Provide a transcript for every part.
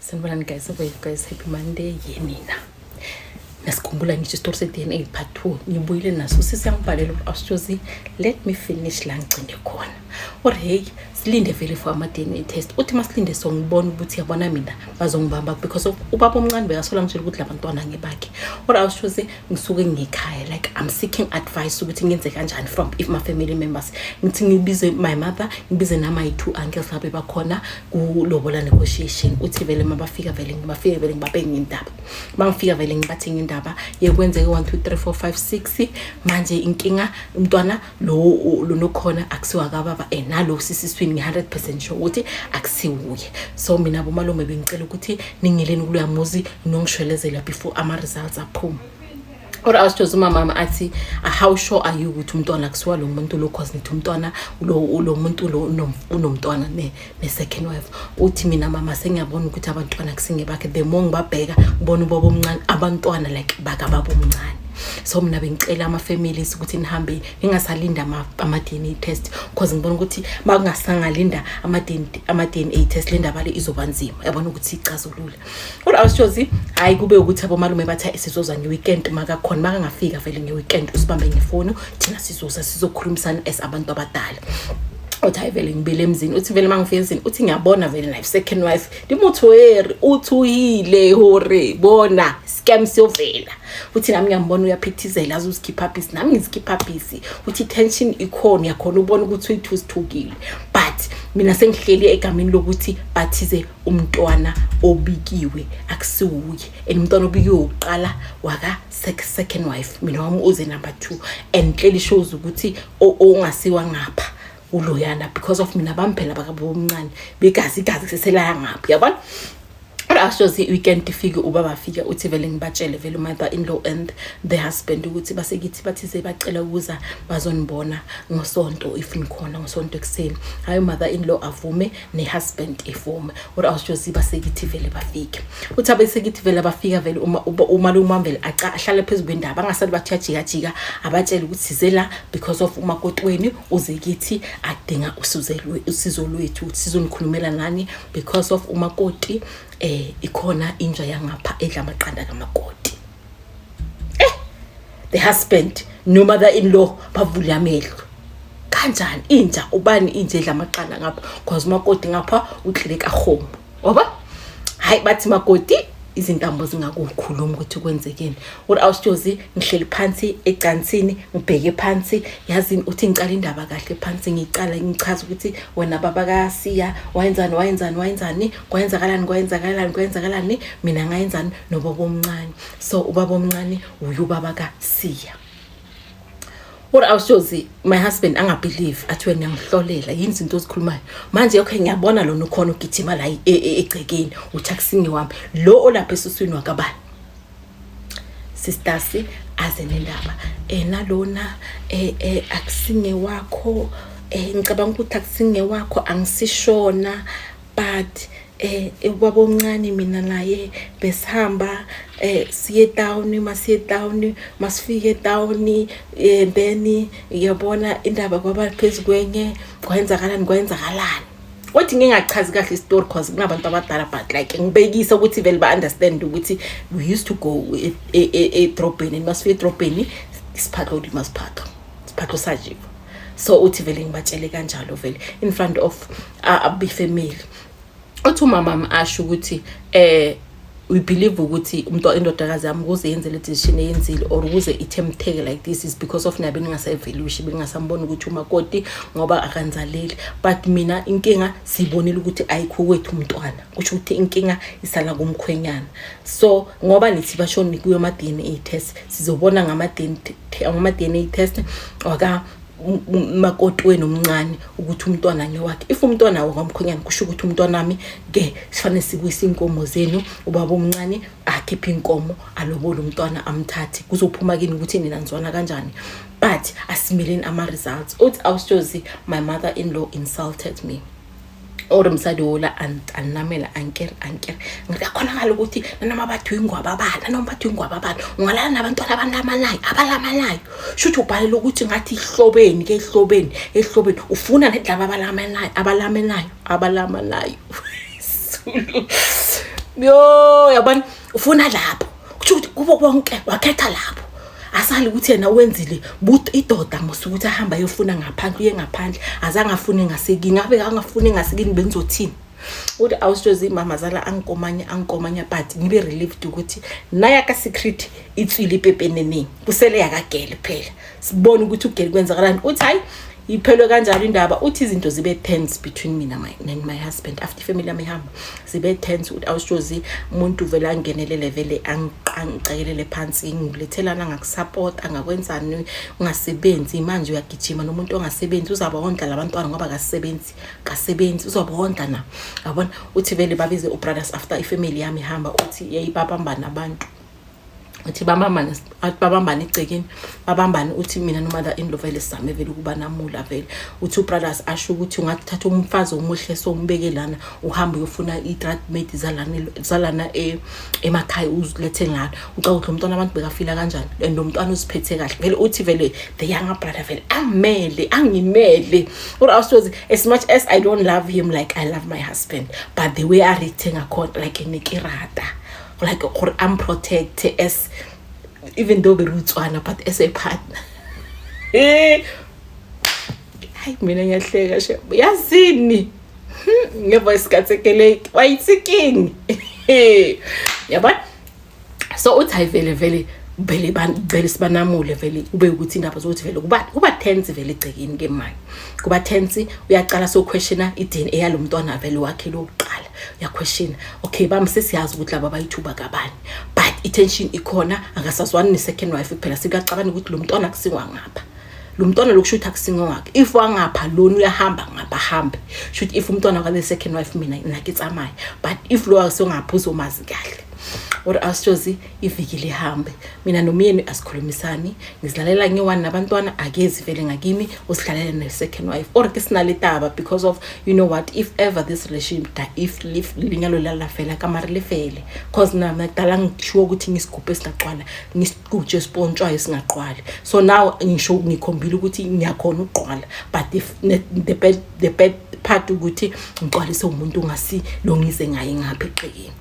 Sanibonani guys, hope you guys happy Monday. Yenina. Nasikhumbula ngisho isitori se-DNA part 2. Ngibuyile naso sisi yangibhalela awusitshozi, let me finish la ngigcine khona. Or hey, silinde vele for ama-DNA test. Uthi masilinde, so ngibona ukuthi yabona mina bazongibamba because of ubaba omncane bekasola ngitshela ukuthi labantwana ngebakhe. Or awusitshozi, ngisuke ngikhaya, like I'm seeking advice ukuthi ngenze kanjani from if my family members. Ngithi ngibize my mother, ngibize nama two uncles labe bakhona kulobola negotiation. Uthi vele mabafika vele ngibafike vele ngibabeke ngendaba. Bangifika vele ngibathe ngendaba yekwenzeke 1 2 3 4 5 6. Manje inkinga, umntwana lo lonokhona akusiwa kababa, nalo sisiswini ngi-100% sure ukuthi akusiwuye. So mina bomalume bengicela ukuthi ningeleni kuloya muzi nongishwelezela before ama-results aphuma. Or awusitshozi, umamama athi, "How sure are you ukuthi umntwana akusiwa lo muntu lo? Cause nithi umntwana lo muntu lo unomntwana ne-second wife." Uthi, "Mina mama sengiyabona ukuthi abantwana kusingebakhe. The more ngibabheka, ngibona ubaba omncane, abantwana like bakababa omncane. So mina bengicela ama-families ukuthi nihambe ningasalinda ama-DNA test, cause ngibona ukuthi uma kungasangalinda ama-DNA test, le ndaba le izoba nzima, yabona ukuthi icazulule." Kodwa awusitshozi, hhayi, kube ukuthi abomalume bathi, "Hayi, sizoza nge-weekend makakhona. Makangafika vele nge-weekend, usibambe ngefoni, thina sizoza sizokhulumisana as abantu abadala." Uthi, "Hayi, vele ngibile emzini." Uthi vele mangifika emzini, uthi, "Ngiyabona vele naye second wife limuthueri uthuyile hore bona scam siyovela." Uthi, "Nami ngiyambona uyaphithizela, azozikhipha busy, nami ngizikhipha busy." Uthi tension ikhona, uyakhona ubona ukuthi uyithu sithukile, but mina sengihleli egameni lokuthi bathize umntwana obikiwe akusiwuye, and umntwana obikiwe uqala waka second wife, mina wami uze number 2, and clearly shows ukuthi ongasiwa ngapha uloyana, because of mina bamphela bakabomncane begazi, igazi kuseselaya ngapha, yabona. Kodwa ashozi i-weekend ifike, ubaba afike. Uthi vele ngibatshele vele mother in law and the husband ukuthi basekithi bathize bacela ukuza bazonibona ngosonto, if nikhona ngosonto ekuseni. Hayi, mother in law avume, ne-husband ivume. Kodwa awushozi basekithi vele bafike. Uthi abesekithi vele bafika vele, uma umalume wami vele ahlale phezu kwendaba, angasali bathi uyajikajika, abatshele ukuthi size la because of umakoti wenu uze kithi adinga usizo lwethu, ukuthi sizonikhulumela nani because of umakoti, ikhona inja yangapha edla amaqanda kamakoti. The husband no mother in law bavule amehlo, kanjani inja, ubani inja edla amaqanda ngapha? Cause umakoti ngapha uhlele kahomo waba. Hayi, bathi makoti izintambo zingakukhuluma ukuthi kwenzekeni. Uthi awusitshozi, ngihleli phansi ecansini, ngibheke phansi, yazini. Uthi ngicala indaba kahle phansi, ngicala ngichaza ukuthi wena baba kaSiya wayenzani, wayenzani, wayenzani, kwayenzakalani, kwayenzakalani, kwayenzakalani, mina ngayenzani nobaba omncane. So ubaba omncane uye ubaba kaSiya. Uri awushozi, my husband angabelieve, athi, "Wena uyangihlolela yini izinto ozikhulumayo manje? Okay, ngiyabona lona ukhona ugijima la egcekeni, uthi akusinge wami lo olapha esuswini wakabani." Sisters, aze nendaba, nalona akusinge wakho, ngicabanga ukuthi akusinge wakho, angisishona, but ubaba omncane mina naye besihamba siye town, masiye town, masifike town, then ngiyabona indaba kwaba phezulu kwenye, kwayenzakalani, kwayenzakalani. Uthi ngingachazi kahle isitori cause kunabantu abadala, but like ngibekisa ukuthi vele ba-understand ukuthi we used to go edrobheni, and masifike edrobheni isiphatho masiphatho siphatho sajiva. So uthi vele ngibatshele kanjalo vele in front of abefamily. Uthi umama asho ukuthi we believe ukuthi umuntu indodakazi yami ukuze yenze le decision eyenzile or ukuze ithemtheke like this is because of nabe ningasayivaluishi, bengingasamboni ukuthi umakoti ngoba akanzaleli. But mina inkinga siyibonile ukuthi ayikho kwethu umntwana, kusho ukuthi inkinga isala kumkhwenyana. So ngoba nithi bashoni kuyo ama-DNA test, sizobona ngama-DNA test waka makoti wenu omncane ukuthi umntwana ngewakhe. If umntwana wakwamkhwenyana, kusho ukuthi umntwana wami ke sifanele sibuyise inkomo zenu, ubaba omncane akhiphe inkomo, alobole umntwana, amthathe. Kuzophuma kini ukuthi nina nizwana kanjani, but asimeleni ama-results. Uthi awusitshozi, my mother in law insulted me or mosadi ola a nnamela, ankere ankere ngakhonakala ukuthi nanoma bathi uyingwababana, nanoma bathi uyingwababana, ungalala nabantwana abalamanayo, abalamanayo. Shuthi ubhalela ukuthi ngathi ihlobeni ke, ehlobeni, ehlobeni ufuna nedlaba abalamanayo, abalamanayo, abalamanayo. Zulu. Yo, yabona, ufuna lapho, kusho ukuthi kubo bonke wakhetha lapho. Asali ukuthi yena wenzile but idoda musuke ukuthi ahamba ayofuna ngaphandle, uye ngaphandle, azange afune ngasekini. Ngabe angafuni ngasekini, bengizothini? Uthi awusitshozi mamazala angikomanya, angikomanya, but ngibe relieved ukuthi naya ka-secret itswile ipepeneneng, kusele yakagele phela, sibone ukuthi ugele kwenzakalani. Uthi hayi, iphelwe kanjalo indaba. Uthi izinto zibe tense between mina and my husband after ifamily yami ihamba, zibe tense. Uthi awusitshozi umuntu vele angenelele, vele angicekelele phansi, ngilethelana, angakusupport, angakwenzani, ungasebenzi manje, uyagijima nomuntu ongasebenzi, uzaba wondla labantwana ngoba akasebenzi, kasebenzi, uzoba wondla na, yabona. Uthi vele babize ubrothers after ifamily yami ihamba. Uthi yayibabambana abantu, uthi babambane, athi babambane egcekeni, babambane. Uthi mina no-mother in law vele sizame vele ukuba namula vele. Uthi ubrothers asho ukuthi ungathatha umfazi omuhle sombeke lana, uhambe uyofuna i-treatment zalana emakhaya, uzilethe ngalo. Ucabanga ukuthi lo mntwana abantu bekafila kanjani? And lo mntwana uziphethe kahle vele. Uthi vele the younger brother vele angimele, angimele. Or awusozi, as much as I don't love him like I love my husband, but the way a-reacte ngakhona, like nekirata, like gore I'm protect as even though berutswana, but as a partner. Hayi, mina ngiyahleka she, yazini ngevoice katsekeleke wayitsikini, yabona. So uthi hayi, vele vele vele vele sibanamule vele, kube ukuthi indaba zokuthi vele kuba tense vele egcekeni ke manje, kuba tense. Uyaqala so questiona i-DNA yalo mntwana vele wakhe lokuqala, uyaquestiona. Okay, bami sesiyazi ukuthi laba bayithuba kabani, but i-tension ikhona, akasazwani ne-second wife phela. Sekuyacabana ukuthi lo mntwana akusiwa ngapha, lo mntwana lokusho ukuthi akusingo wakhe. If wangapha lona uyahamba ngapha, ahambe, shuthi if umntwana kwale second wife, mina nake tsamaya, but if lo asongapha uzomazi kahle. Or asitshozi iviki lihambe, mina nomyeni asikhulumisani, ngizilalela ngiyi-one nabantwana, akezi vele ngakimi, usihlalela ne-second wife or ke sinale taba because of, you know what, if ever this relationship die, if linyalo lalafela kamare lifele, cause na kudala ngishiwo ukuthi ngisigubhe esingaqwala, ngisiguje esipontshwayo singaqwali. So now ngisho ngikhombile ukuthi ngiyakhona ukuqwala, but if the bad part ukuthi ngicwalise umuntu ongasi lo ngize ngaye ngapha eqekeni.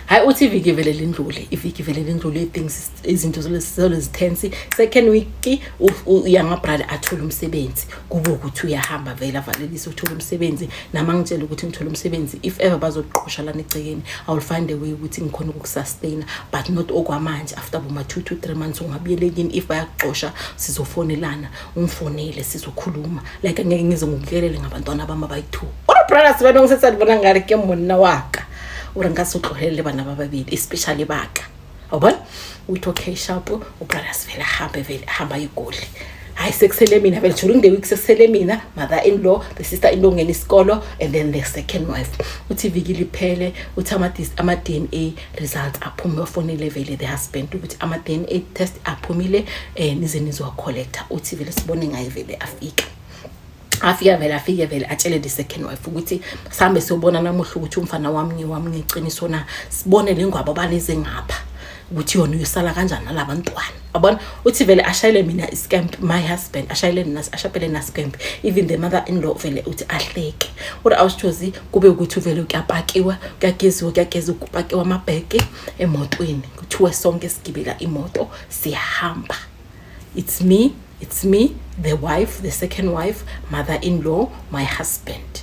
Hayi, uthi iviki vele lindlule, iviki vele lindlule, things, izinto zolo zitense. Second week younger brother athole umsebenzi, kube ukuthi uyahamba vele avalelise, uthole umsebenzi. Nama ngitshela ukuthi ngithole umsebenzi, if ever bazoqosha lana egcekeni, I will find a way ukuthi ngikhona ukukusustain, but not okwamanje. After boma 2 to 3 months ungabuyele kini. If bayakuxosha, sizofonelana, ungifonele, sizokhuluma. Like angeke ngize ngikukelele ngabantwana bami abayi-two. Ore brothers ba nong setse bona ngare ke monna wa ka, o re nka se tlogelele bana ba babedi, especially baka, wa bona. Uthi okay, sharp. Ubrothers vele ahambe, vele ahamba egoli. Hayi, sekusele mina vele during the week, sekusele mina, mother in law, the sister in law ngena isikolo, and then the second wife. Uthi iviki liphele, uthi ama-DNA results aphume. Wafonele vele the husband ukuthi ama-DNA test aphumile, nize nizowacollecta. Uthi vele sibone ngaye vele afika, afika vele, afike vele atshele the second wife ukuthi sihambe siyobona namuhla ukuthi umfana wami ngiwami ngeqiniso na, sibone le ngwabo baleze ngapha ukuthi yona uyosala kanjani nalabantwana, yabona. Uthi vele ashayele mina iscamp, my husband ashayele nas, ashapele nascamp, even the mother in law vele. Uthi ahleke uri awusithozi, kube ukuthi vele kuyapakiwa, kuyageziwa, kuyageziwa, kupakiwa amabheke emotweni, kuthiwe sonke sigibela imoto, siyahamba. It's me, the wife, the second wife, mother-in-law, my husband,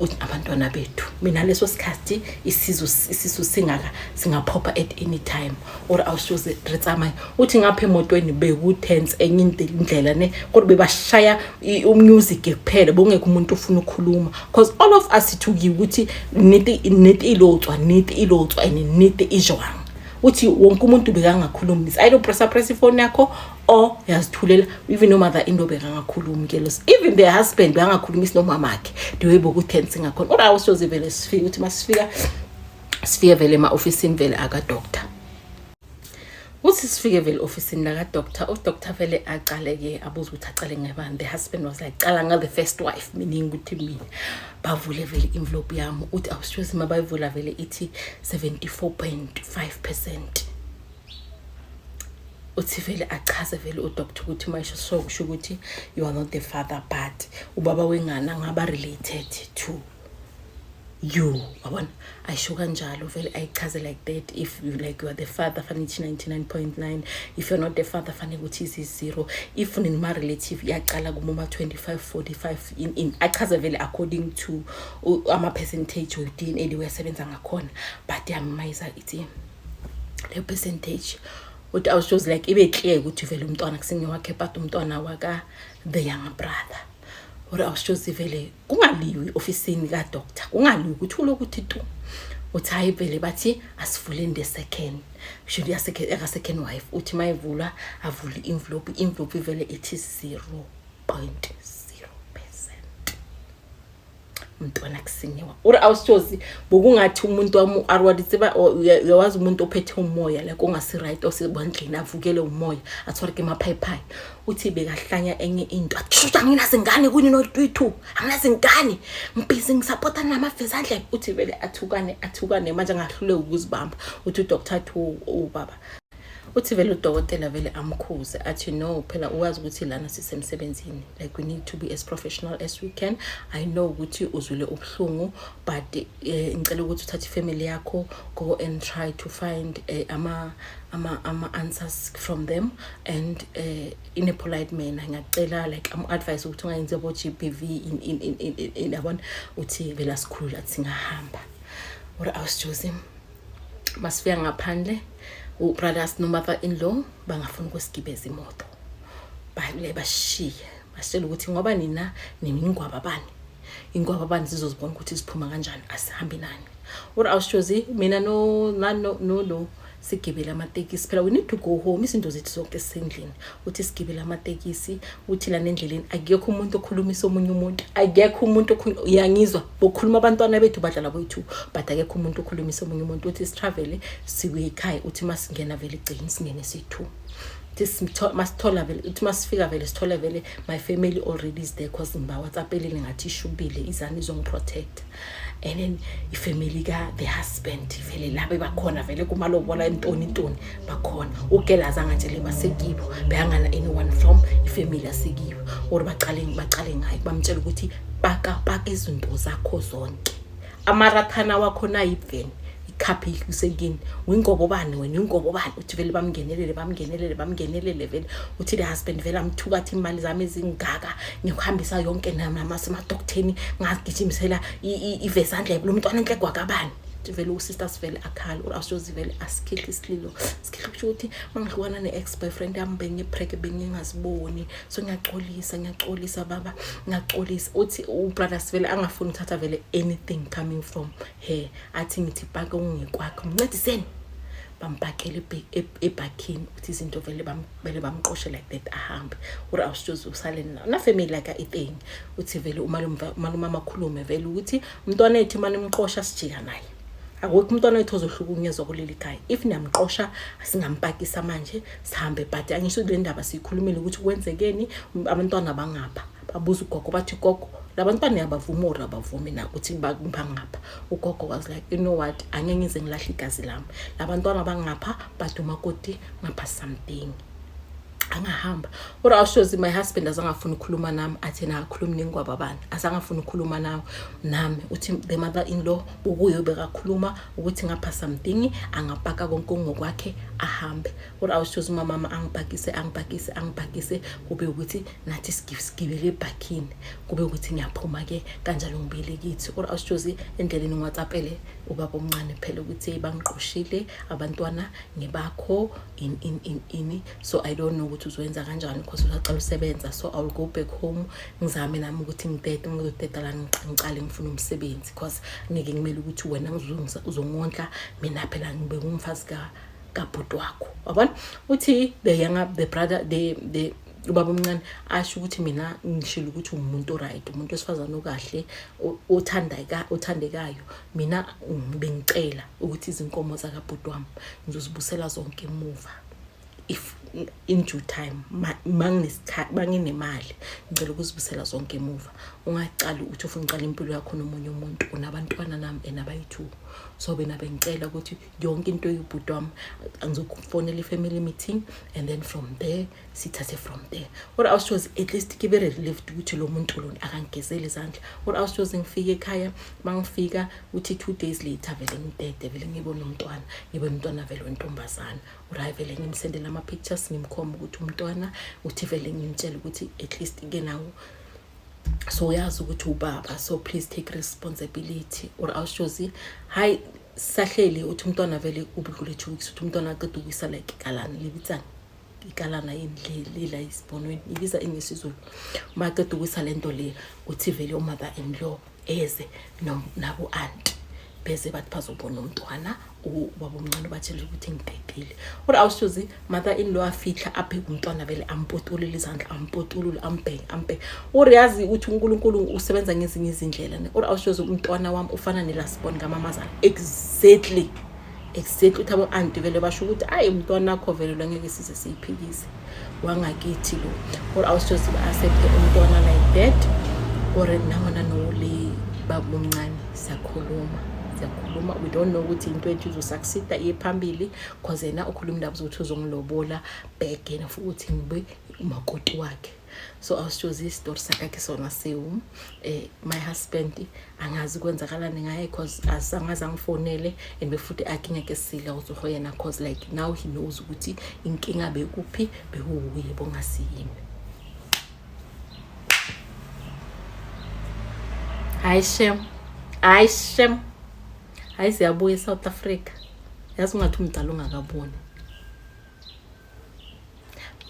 uthi abantwana bethu. Mina leso sikhathi isisu singaka, singaphopha at any time. Or awushoze re tsamaya. Uthi ngapha emotweni beku-tense enye indlela ne, kodwa bebashaya umusic kuphela, bongekho umuntu ofuna ukukhuluma, cause all of us sithukiwe ukuthi nnete, nnete ilotswa, nnete ilotswa, and nnete ijwang. Uthi wonke umuntu bekangakhulumi, it's either pressa press ifoni yakho or yazithulela. Even no-mother in law bekangakhulumi ke los, even the husband bekangakhulumisi nomamakhe, the way boku-tense ngakhona. Ora awusoze vele sifike, uthi masifika, sifike vele ema-ofisini vele akadoctor. Uthi sifike vele ofisini laka-doctor, udoctor vele acale-ke abuze ukuthi acale ngebani. The husband was like, cala nga-the first wife, meaning ukuthi mina. Bavule vele envelope yami. Uthi awusithozi uma bayivula vele ithi 74.5%. Uthi vele achaze vele udoctor ukuthi mayisho so kusho ukuthi you are not the father, but ubaba wengane angaba related to. You wabona, ayisho kanjalo vele, ayichaze like that. If you like, you are the father, fanele ithi 99.9. If you're not the father, fanele ukuthi izi-zero. If nima-relative, iyaqala kuma-25, 45, in achaze vele according to ama-percentage we-DNA le uyasebenza ngakhona. But yamayiza ithi leyo percentage, uthi I was just like, ibe clear ukuthi vele umntwana kusengewakhe, but umntwana waka the younger brother. Or I was just vele kungaliwi ofisini ka-doctor, kungaliwi, kuthule ukuthi tu. Uthi hayi vele, bathi asivuleni the second, sho eka-second wife. Uthi mayivula, avule i-envelope, i-envelope ivele ithi 0.0%, umntwana kusinyewa. Uri awusithozi, bokungathi umuntu wami arwaditseba. Uyawazi umuntu ophethe umoya, like ongasi-right, osebandleni, avukele umoya, athwale ke maphayiphayi. Uthi bekahlanya enye into, athi shuthi anginazingane kuni no-two, anginazingane, ngibhizi ngisapota namavezandlebe. Uthi vele athukane, athukane manje, angahluleki ukuzibamba. Uthi udoctor athi ubaba, uthi vele udokotela vele amkhuze, athi no phela, uwazi ukuthi lana sisemsebenzini, like we need to be as professional as we can. I know ukuthi uzwile ubuhlungu, but ngicela ukuthi uthathe ifamily yakho, go and try to find ama answers from them and in a polite manner. Ngiyacela, like am-advise ukuthi ungayenzi abo GBV in yabona. Uthi vele asikhulule, athi singahamba. Or awusijozi, masifika ngaphandle, ubrothers no-mother in law bangafuni ukusigibeza imoto, bale bashiye, basitshela ukuthi ngoba nina niningwaba bani, ingwaba bani, zizozibona ukuthi ziphuma kanjani, asihambi nani. Uri awushozi, mina no na no no lo sigibele amatekisi phela, we need to go home, izinto zethu zonke sisendlini. Uthi sigibele amatekisi, uthi lana endleleni akekho umuntu okhulumisa omunye umuntu, akekho umuntu. Uyangizwa, bokhuluma abantwana bethu, badlala boyi-two, but akekho umuntu okhulumisa omunye umuntu. Uthi sitravele sibuye ekhaya. Uthi masingena vele egcekeni, singene siyi-two. Uthi masithola vele, uthi masifika vele, sithole vele my family already is there, 'cause ngiba-WhatsAppelile, ngathi ishubile, izani izongiprotect. And then ifamily ka-the husband vele labo bakhona vele kumalobola, intoni intoni bakhona. Ugela azange atshele basekibo, bekangana anyone from ifamily yasekibo, or baqale ngayo bamtshela ukuthi paka, paka izinto zakho zonke, amarathana wakho nayiveni, ikhaphi kusekini, wingobo bani wena, wingobo bani. Uthi vele bamngenelele, bamngenelele, bamngenelele vele. Uthi the husband vele amthuka, athi imali zami ezingaka ngikuhambisa yonke namasemadokutheni, ngagijimisela ivezandlebe lo mntwana enhle kwakabani. Uthi vele usisters vele akhala, or awushozi vele asikhihle isililo, sikhihle kusho ukuthi mangihlukana ne-ex boyfriend yami bengipreke, bengingaziboni, so ngiyaxolisa, ngiyaxolisa baba, ngiyaxolisa. Uthi ubrothers vele angafuni ukuthatha vele anything coming from her, athi ngithi pake ungekwakho, mncediseni. Bampakele ebhakhini. Uthi izinto vele vele bamqoshe like that, ahambe. Uri awusitshozi, usale nafamily like i-thing. Uthi vele umalume amakhulume vele ukuthi umntwana ethu mane imqosha, sijika naye, akukho umntwana wethu ozohlukunyezwa kuleli khaya. If niyamqosha, singampakisa manje sihambe, but angisho le ndaba siyikhulumile ukuthi kwenzekeni, abantwana bangapha. Babuza ugogo, bathi gogo, labantwana yabavuma or abavumi na ukuthi bangapha? Ugogo was like, "You know what, angeke ngize ngilahle igazi lami, labantwana bangapha, but umakoti ngapha something angahamba." Uri awushozi, my husband azangafuna ukukhuluma nami, athi na akhulumi nengwaba bani, azangafuna ukukhuluma nawe nami. Uthi the mother in law ukuyo bekakhuluma ukuthi ngapha something angapaka konke ngokwakhe ahambe. Uri awushozi, umamama angipakise, angipakise, angipakise, kube ukuthi nathi sigibele ebhakhini, kube ukuthi ngiyaphuma ke kanjalo, ngibuyele kithi. Uri awushozi, endleleni ngiwhatsappele ubaba omncane phela ukuthi bangiqoshile abantwana ngebakho in in in ini, so I don't know ukuthi uzoyenza kanjani because usaqala usebenza, so I will go back home, ngizame nami ukuthi ngitete, ngizoteta la, ngicale ngifuna umsebenzi, because ngeke ngimele ukuthi wena uzongondla mina, phela ngibe ngumfazi ka kabhuti wakho, wabona. Uthi the younger, the brother, the ubaba omncane asho ukuthi mina ngishilo ukuthi umuntu oright, umuntu wesifazane okahle, othandeka, othandekayo. Mina bengicela ukuthi izinkomo zakabhuti wami ngizozibusela zonke emuva if In due time, manginesikhathi, banginemali, ngicela ukuzibusela zonke emuva. Ungacali ukuthi ufuna uqala impilo yakho nomunye umuntu, unabantwana nami and abayi-two. So bena bengicela ukuthi yonke into yobhuti wami, angizokufonela i-family meeting and then from there sithathe from there. Or awushozi at least ke be relieved ukuthi lo muntu lona akangigezeli izandla. Or awushozi ngifike ekhaya, mangifika uthi 2 days later vele ngidede, vele ngibone umntwana, ngibe umntwana vele wentombazana. Or hayi, vele ngimsendele ama-pictures, ngimkhomba ukuthi umntwana uthi, vele ngimtshele ukuthi at least ke nawo so uyazi ukuthi ubaba, so please take responsibility. Or awushozi hayi, sahleli, uthi umntwana vele ubudlule 2 weeks, uthi umntwana aqeda ukuyisa like ikalana lebitsani, ikalana yini lela isibonweni ibiza ingesizulu, uma aqeda ukuyisa lento le, uthi vele umother in law eze nabo aunt beze bathi bazobona umntwana. Ubaba omncane ubatshela ukuthi ngidedile. Or awushozi mother in law afihla abheke umntwana, vele ampotulule izandla, ampotulule, ambheke, ambheke. Or yazi ukuthi uNkulunkulu usebenza ngezinye izindlela ne. Or awushozi umntwana wami ufana nelasibon kamamazala, exactly. Uthi abo-anti vele basho ukuthi ayi, umntwana akho vele lo ngeke size siyiphikise, wangakithi lo. Or awushozi ba-accepte umntwana like that. Or nangona nole baba omncane siyakhuluma, siyakhuluma, we don't know ukuthi into ethu izosucceeda iye phambili, cause yena ukhuluma indaba zokuthi uzongilobola back yena futhi ngibe umakoti wakhe. So awushozi isitori sakakhe sona sewu my husband angazi kwenzakalani ngaye, cause asangaze angifonele and befuthi akingeke sila uzoho yena, cause like now he knows ukuthi inkinga bekuphi, bekuwuye bongasiyimi. Hayi shem, hayi shem, hayi, siyabuya eSouth Africa. Yazi ungathi umdala ungakaboni.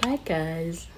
Bye guys.